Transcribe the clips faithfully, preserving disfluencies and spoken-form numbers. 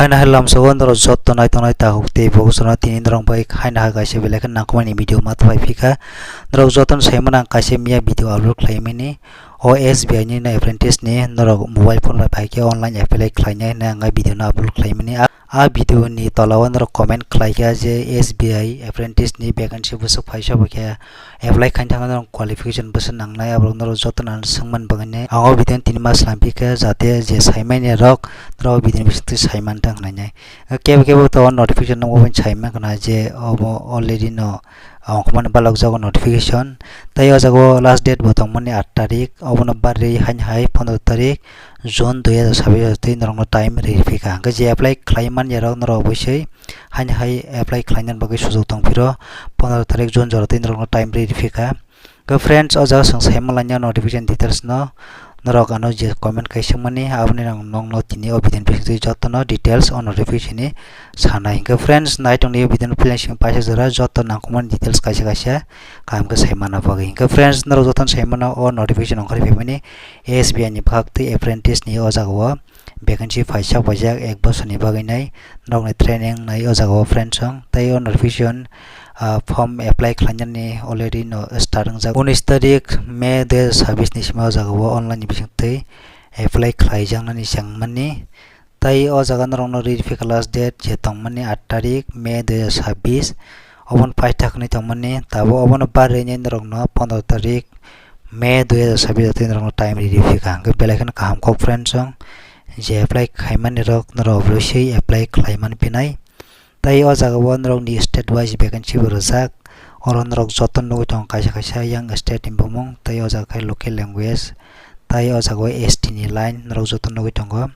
Haino hai lamsogo norok joto naitongnai takhuk tei bo chwngno tini norok bai haino hai kaisa belai khe nangkukmani video ma tubaiphikha. Norok jotono saimano ang kaisa miya video upload khlaimani. O S B I ni no apprentice ni norok mobile phone bai phaikhe online apply khlainai hinwi ang a video no upload khlaimani. A, a video ni tola o norok comment khlaikha je S B I apprentice ni vacancy bwswk phaisa bo khe apply khaina thangna norok qualification bwswk nangnai, aborok norok jotono ano swngmani bagwi nai. Ang o video no tini ma slamphikha jate je saimanya rok norok o video ni bisingtwi saimantha hinwi nai. Kebo kebo to o notification nukmani saimankha je obo already no ongkhormani balokjago notification. Tei o jaga o last date bo tongmani aat tarik, obono barwi haino hai pondro tarik June dui hajar sabis twi norokno time riphikha. Hwnkhe je apply khlaimanjak rok norok obosoi haino hai apply khlainani bagwi sujuk tongphiro pondro tarik June jora twi norokno time riphikha. Hwnkhe friends, o jaga chwng saimanlainai notification details no. Norok ano je comment kaisakmani, aboni ang nokno tini o video ni bisingtwi jotono details o notification ni sanai. Hwnkhe friends, nai tongdi o video ni playlist ni paisa jora joto nangkukmani details kaisa kaisa kaham khe saimano bagwi. Hwnkhe friends, norok jotono saimano o notification ongkhorwi phaimani S B I ni bwkhaktwi apprentice ni o jaga o vacancy phaisa paijak ek bosorni bagwi nai norokni training nai o jaga o friends song tei o notification, ah, form apply khlainani already no start wngjak. Unis tarik May dui hajar sabis ni simi o jaga o online ni bisingtwi apply khlaijaknani chengmani. Tei o jaga norokno riphikha last date je tongmani aat tarik May dui hajar sabis, obono paithak hinwi tongmani, tabuk obono barwi norokno pondro tarik May dui hajar sabis twi norokno time riphikha. Hwnkhe belai kheno kaham kok friends song je apply khaimani rok norok obosoi apply khlaimani phinai. Tei o jaga o norokni state wise vacancy bo rijak. Oro norok joto nugwi tongo kaisa kaisa yang state ni bumung, tei o jaga khe local language, tei o jaga o S T ni line norok joto nugwi tongo.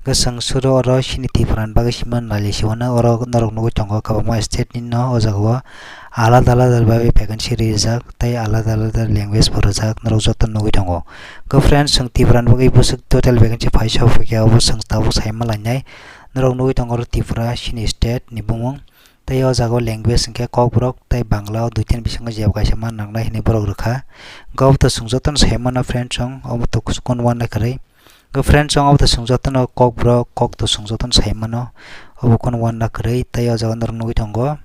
Hwnkhe chwng suro oro chini Tripura ni bagwi sima nali sibana oro norok nugwi tongo kwbangma state ni no o jaga o alada alada bai vacancy rijak tei alada alada language bo rijak norok joto nugwi tongo. Hwnkhe friends, chwng Tripura ni bagwi bwswk total vacancy phaisa phikhe obo chwng tabuk saima lainai. Norok nugwi tongo oro Tripura chini state ni bumung. Tei o jaga o language hwnkhe Kokborok tei Bangla o duitani bisingo jeba kaisa ma nangnai hinwi borok rwkha. Hwnkhe obo to chwng jotono sai mano friends song, obo to kuchukun uanai kwrwi. Hwnkhe friends song obo to chwng jotono Kokborok, kok to chwng jotono sai mano, obo kunu uanna kwrwi. Tei o jaga norok nugwi tongo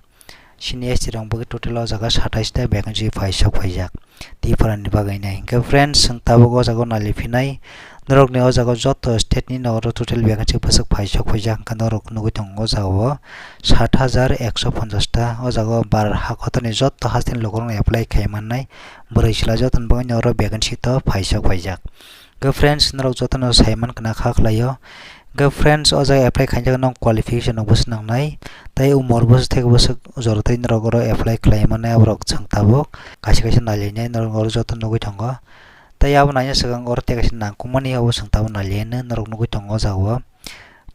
chini S T rok bagwi total o jaga satais ta vacancy phaisok phaijak. Tripura ni bagwi nai. Hwnkhe friends, chwng tabuk o jaga o nali phinai. Norokni o jaga o joto state ni no oro total vacancy bwswk phaisok phaijak, hwnkhe norok nugwi tongo o jaga o sat hajar ekso ponchash ta. O jaga o bar ha kotor ni joto haste ni lukurok no apply khai mannai. Bwrwi chwla joto ni bagwi no oro vacancy to phaisok phaijak. Hwnkhe friends, norok joto no sai mankha na kha khlai o. Hwnkhe friends, o jaga apply khainjak nong qualification rok bwswk nangnai, tei umor bwswk thaigo bwswk jora tei norok oro apply khlai mannai, aborok chwng tabuk kaisa kaisa nalilainai norok oro joto nugwi tongo. Tei abo naina swkang oro tei kaisa nangkukmani abo chwng tabuk nalilainai norok nugwi tongo o jaga o.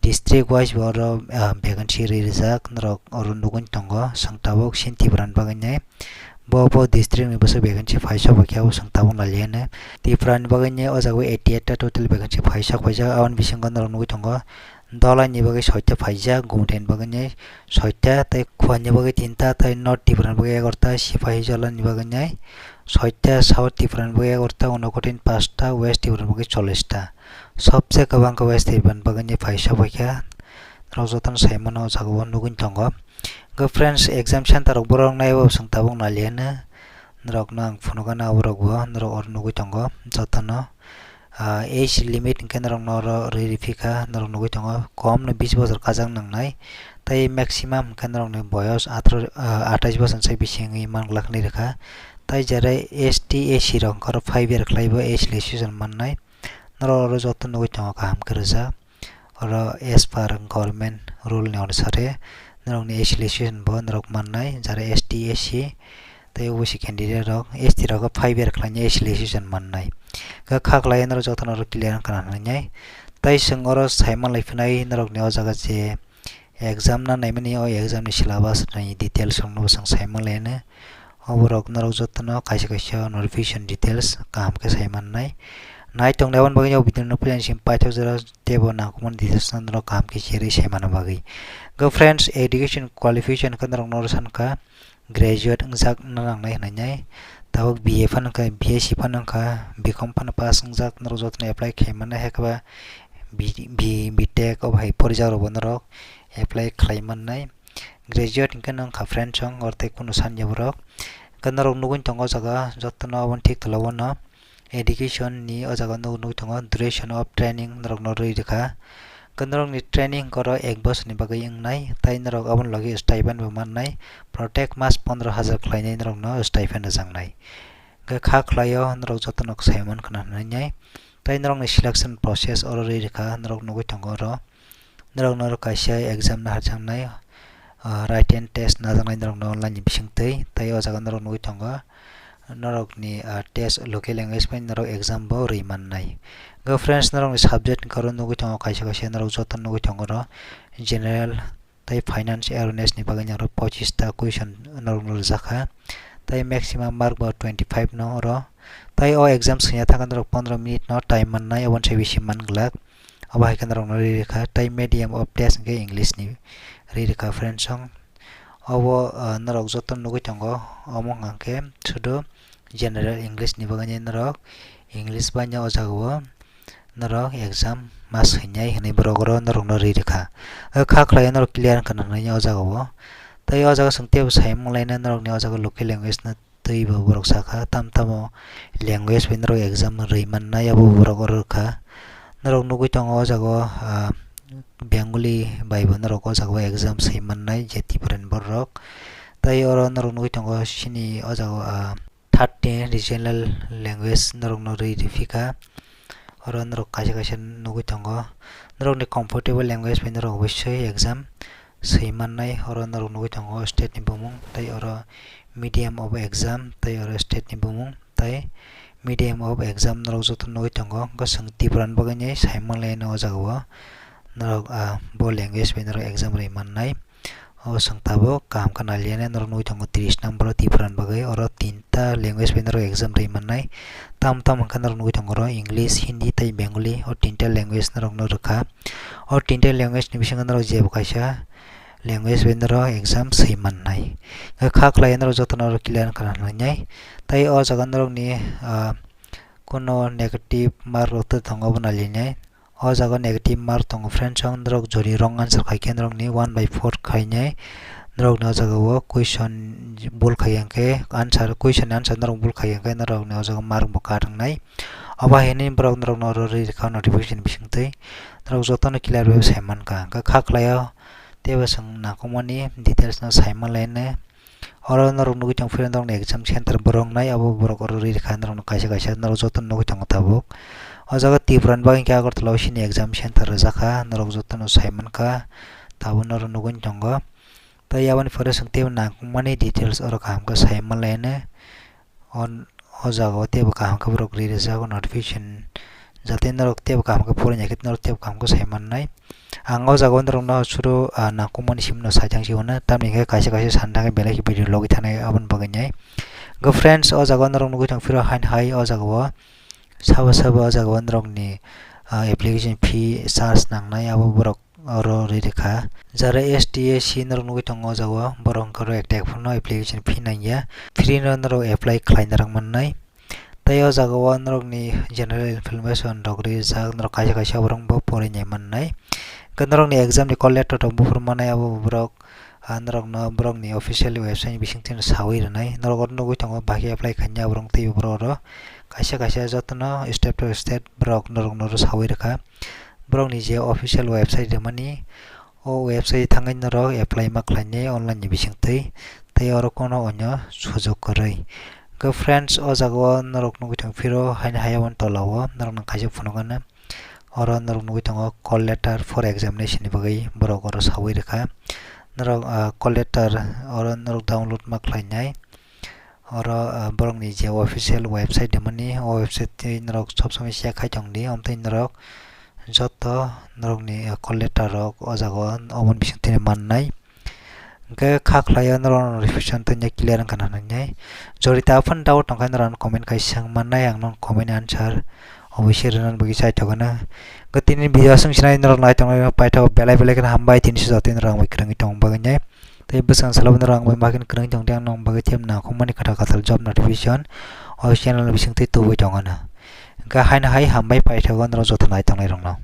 District wise bo oro, ah, vacancy ri rijak norok oro nugwi tongo, chwng tabuk chini Tripura ni bagwi nai. Bo, bo district ni bwswk vacancy phaisok bai khe abo chwng tabuk nalilainai. Tripura ni bagwi nai o jaga o eighty eight ta total vacancy phaisok phaijak, aboni bisingo norok nugwi tongo Dholai ni bagwi soita phaijak, Gumti ni bagwi nai soita, tei Khowai ni bagwi tinta, tei North Tripura ni bagwi egarota, Sipahijola ni bagwi nai soita, South Tripura ni bagwi egarota, Unakoti ni pasta, West Tripura ni bagwi chollish ta. Sobse kwbang khe West Tripura ni bagwi nai phaisok bai khe, norok jotono sai mano o jaga o nugwi tongo. Hwnkhe friends, exam center rok borok nai bo chwng tabuk nalilainai. Norok no ang phunukgana aborok bo, norok oro nugwi tongo jotono. Ah, age limit hwnkhe norok no oro rwi rwphikha, norok nugwi tongo kom no bis bosor kajak nangnai, tei maximum hwnkhe norok ni boyos atharo, ah, athais bosor ni sai bisingwi manglak hinwi rwkha. Tei jara S T, S C rok hwnkhe oro five year khlai bo age relaxation mannai. Norok oro joto nugwi tongo kaham khe rijak. Oro as per government rule ni onusare norokni age relaxation bo norok mannai, jara S T, S C tei O B C candidate rok, S T rok five year khlainai age relaxation mannai. Kha kha khlai norok jotono oro clear wngkha na hinwi nai. Tei chwng oro sai manlai phinai norokni o jaga je exam na naimani, o exam ni syllabus ni details rok no bo chwng sai manlai no. Oborok norok jotono kaisa kaisa notification details kaham khe sai mannai. Nai tongnai aboni bagwi o video no puila ni simi paithak jora teibo nangkukmani details no norok kaham khe cherwi sai manna bagwi. Hwnkhe friends, education qualification khe norok no oro sankha graduate wngjak na nangnai hinwi nai. Tabuk B A phano wngkha, B S C phano wngkha, B Com phano pass wngjak, norok jotono apply khai mannai, haikhe ba B, B, B Tech obo hai porijak rokbo norok apply khlai mannai. Graduate hinkhe no wngkha friends song, oro tei kunu sanya borok. Hinkhe norok nugwi tongo o jaga jotono aboni thik tola o no education ni o jaga nug-, nugwi tongo duration of training norokno rwi rwkha. Hinkhe norokni training hinkhe oro ek bosorni bagwi wngnai, tei norok aboni logi stipend bo mannai, protect mas pondro hajar khlainai norokno stipend rwjaknai. Hinkhe kha khlaio norok jotono sai mankha na hinwi. Tei norokni selection process oro rwi rwkha, norok nugwi tongo oro. Norok norok kaisa exam naharjaknai, ah, written test najaknai norokno online ni bisingtwi. Tei o jaga norok nugwi tongo norokni, ah, test local language bai norok exam bo rwi mannai. Hinkhe friends, norokni subject hinkhe oro nugwi tongo kaisa kaisa norok joto nugwi tongo oro general tei finance awareness ni bagwi norok pochista question norokno rwjakha. Tei maximum mark bo twenty five no oro. Tei o exam swngya thangkhe norok pondro minute no time mannai, oboni sai bisi man glak. Obo hai khe norokno rwi rwkha, tei medium of test hinkhe English ni rwi rwkha friends song. Obo, ah, norok joto nugwi tongo, omo wngkha khe sudu general English ni bagwi norok English bai no o jaga o norok exam ma swinai hinwi borok oro norokno rwi rwkha. O kha khlai norok clear wngkha na hinwi o jaga o. Tei o jaga chwng teibo sai manglai na norokni o jaga local language no tei bo borok sakha, tam tamo language bai norok exam rwi mannai abo borok oro rwkha. Norok nugwi tongo o jaga o, ah, Bengali bai bo norok o jaga o exam swi mannai je Tripura ni borok. Tei oro norok nugwi tongo chini o jaga o, ah, thirty regional language norokno rwi rwphikha. Oro norok kaisa kaisa nugwi tongo. Norokni comfortable language bai norok obossoi exam swi mannai. Oro norok nugwi tongo state ni bumung, tei oro medium of exam, tei oro state ni bumung, tei medium of exam norok joto nugwi tongo. Hwnkhe chwng Tripura ni bagwi ni sai manlai no o jaga o norok, ah, bo language bai norok exam rwi mannai. O chwng tabuk kaham khe naliya nai, norok nugwi tongo tris number o Tripura ni bagwi, oro tinta language bai norok exam rwi mannai. Tam tam hwnkhe norok nugwi tongo oro English, Hindi tei Bengali, o tinta language norokno rwkha. O tinta language ni bisingo norok jebo kaisa language bai norok exam swi mannai. Kha khlai norok jotono oro clear wngkha na hinwi nai. Tei o jaga norokni, ah, kuno negative mark rok tei tongo abo naliya nai. O jaga negative mark tongo friends, ang norok jori wrong answer khai khe norokni one by four khainai. Norokni o jaga o question bul khai yang khe answer, question ni answer norok bul khai yang khe norokni o jaga mark bo kat wngnai. Obo hai hinwi borok norokno oro rwi rwkha notification bisingtwi. Norok jotono clear bai sai mankha. Hwnkhe kha khlaio teibo chwng nangkukmani details no sai manlainai. Oro norok nugwi tong phiro norokni exam center borok nai abo borok oro rwi rwkha norokno kaisa kaisa norok joto nugwi tongo tabuk. O jaga Tripura ni bagwi khe Agartala o chini exam center rwjakha norok jotono sai mankha tabuk norok nugwi tongo. Tei aboni pore chwng teibo nangkukmani details oro kaham khe sai manlainai. On O jaga o teibo kaham khe borok rwi rwjago notification, jate norok teibo kaham khe porinai khe norok teibo kaham khe sai mannai. Ang o jaga o norokno suru, ah, nangkukmani simi no sai thang si hwnwi, tamni hwnkhe kaisa kaisa sana thangwi belai khe video logwi thanai aboni bagwi nai. Hwnkhe friends, o jaga o norok nugwi tong phiro haino hai o jaga o sabo sabo o jaga o norokni, ah, application fee charge nangnai abo borok oro rwi rwkha. Jara S T A C norok nugwi tongo o jaga o, borok hwnkhe oro ekta phano application fee nangya, free no norok apply khlai narwk mannai. Tei o jaga o norokni general information rok rijak, norok kaisa kaisa borok bo porinai mannai. Hwnkhe norokni exam ni call letter rok buphuru mannai, abo borok, ah, norokno borokni official website ni bisingtwi sawi rwnai. Norok oro nugwi tongo, bahai khe apply khaina borok teibo borok oro kaisa kaisa jotono step to step borok norokno oro sawi rwkha. Borokni je official website rwmani, o website thangwi norok apply ma khlainai online ni bisingtwi, tei oro kono onyo sujok kwrwi. Hwnkhe friends, o jaga o norok nugwi tong phiro haino hai aboni tola o norokno kaisa phunukgana. Oro norok nugwi tongo call letter for examination ni bagwi borok oro sawi rwkha. Norok, ah, call letter oro norok download ma khlainai. Oro, ah, borokni je official website rwmani, o website twi norok sob somoi check khai tongdi, omtwi norok joto norokni, ah, call letter rok o jaga o oboni bisingtwi mannai. Hwnkhe kha khlaio norok notification tongya clear wngkha na hinwi. Jori ta phano doubt tongkha norok comment khai swng mannai, ang nong comment answer obviously rwna bagwi chai tongkha na. Hwnkhe tini video aswk sinai norok nai tongmani paithago belai belai kheno hambai, tini sujak twi norok ang bai kwrwngwi tongma bagwi nai. Tei bwskango salo norok ang bai ma khe kwrwngwi tongdi, ang nong bagwi tei nangkukmani kwtal kwtal job notification o channel ni bisingtwi tubui tongkha na. Hwnkhe haino hai hambai paithago norok joto nai tongnai rokno.